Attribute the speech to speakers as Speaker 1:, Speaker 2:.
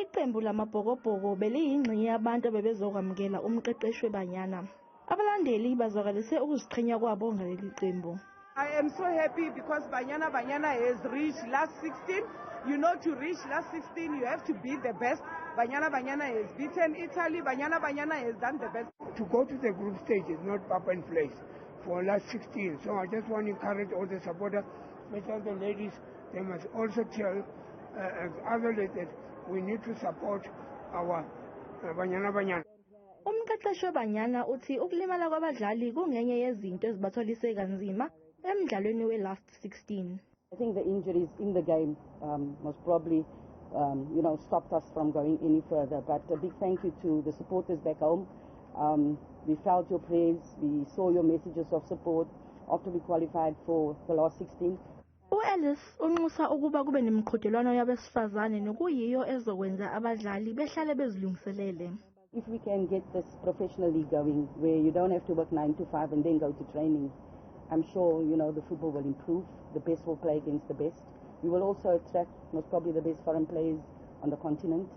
Speaker 1: Iqembu lamabhokobhoko beliyingxenye yabantu abebezokwamukela umqeqeshi weBanyana. Abalandeli bazwakalise ukuziqhenya kwabo ngaleli qembu.
Speaker 2: I am so happy because Banyana Banyana has reached last 16. You know, to reach last 16, you have to be the best. Banyana Banyana has beaten Italy. Banyana Banyana has done the best.
Speaker 3: To go to the group stage is not up in place for last 16. So I just want to encourage all the supporters, especially the ladies. They must also tell other ladies that we need to support our Banyana Banyana.
Speaker 1: Umqeqeshi weBanyana uthi ukulimala kwabadlali kungenye yezinto ezibathwalise kanzima emidlalweni we-last 16.
Speaker 4: I think the injuries in the game most probably stopped us from going any further. But a big thank you to the supporters back home. We felt your prayers, we saw your messages of support after we qualified for the last 16.
Speaker 1: Ellis unxusa ukuba kube nemiqhudelwano yabesifazane nokuyiyo ezokwenza abadlali behlale bezilungiselele.
Speaker 4: If we can get this professionally going, where you don't have to work 9 to 5 and then go to training, I'm sure, the football will improve. The best will play against the best. We will also attract most probably the best foreign players on the continent.